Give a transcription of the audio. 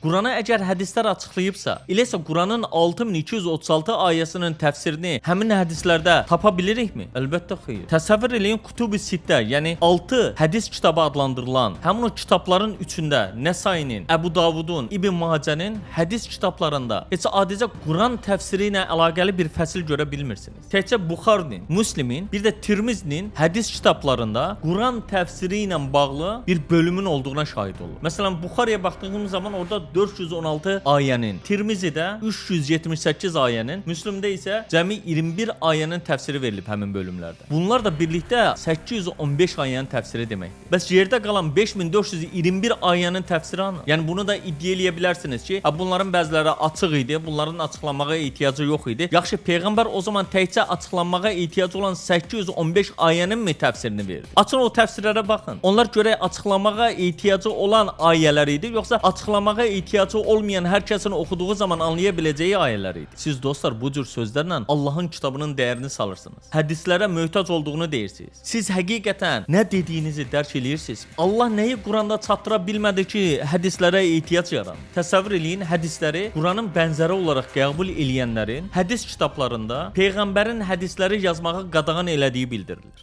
Quranı əgər hədislər açıqlayıbsa, elə isə Quranın 6236 ayəsinin təfsirini həmin hədislərdə tapa bilirikmi? Əlbəttə xeyr. Təsəvvür eləyin, Kutub-i Sittə, yəni 6 hədis kitabı adlandırılan həmin o kitabların üçündə Nəsainin, Əbu Davudun, İbn Macənin hədis kitablarında heç adicə Quran təfsiri ilə əlaqəli bir fəsil görə bilmirsiniz. Təkcə Buxarinin, Müslimin, bir də Tirmizinin hədis kitablarında Quran təfsiri ilə bağlı bir bölümün olduğuna şahid olur. Məsələn, Buxarıya baxdığımız zaman orada 416 ayənin, Tirmizidə 378 ayənin, Müslimdə isə cəmi 21 ayənin təfsiri verilib həmin bölümlərdə. Bunlar da birlikdə 815 ayənin təfsiri deməkdir. Bəs yerdə qalan 5421 ayənin təfsiri hanı? Yəni bunu da iddia eləyə bilərsiniz ki, ha, bunların bəziləri açıq idi, bunların açıqlanmağa ehtiyacı yox idi. Yaxşı, peyğəmbər o zaman təkcə açıqlanmağa ehtiyacı olan 815 ayənin mi təfsirini verdi? Açın o təfsirlərə baxın. Onlar görək açıqlamağa ehtiyacı olan ayələr idi, yoxsa açıqlamağa ehtiyacı olmayan hər kəsin oxuduğu zaman anlaya biləcəyi ayələr idi. Siz dostlar bu cür sözlərlə Allahın kitabının dəyərini salırsınız. Hədislərə möhtac olduğunu deyirsiniz. Siz həqiqətən nə dediyinizi dərk eləyirsiniz? Allah nəyi Quranda çatdıra bilmədi ki, hədislərə ehtiyac yarandı? Təsəvvür eləyin, hədisləri Quranın bənzəri olaraq qəbul eləyənlərin hədis kitablarında peyğəmbərin hədisləri yazmağı qadağan elədiyi bildirilir.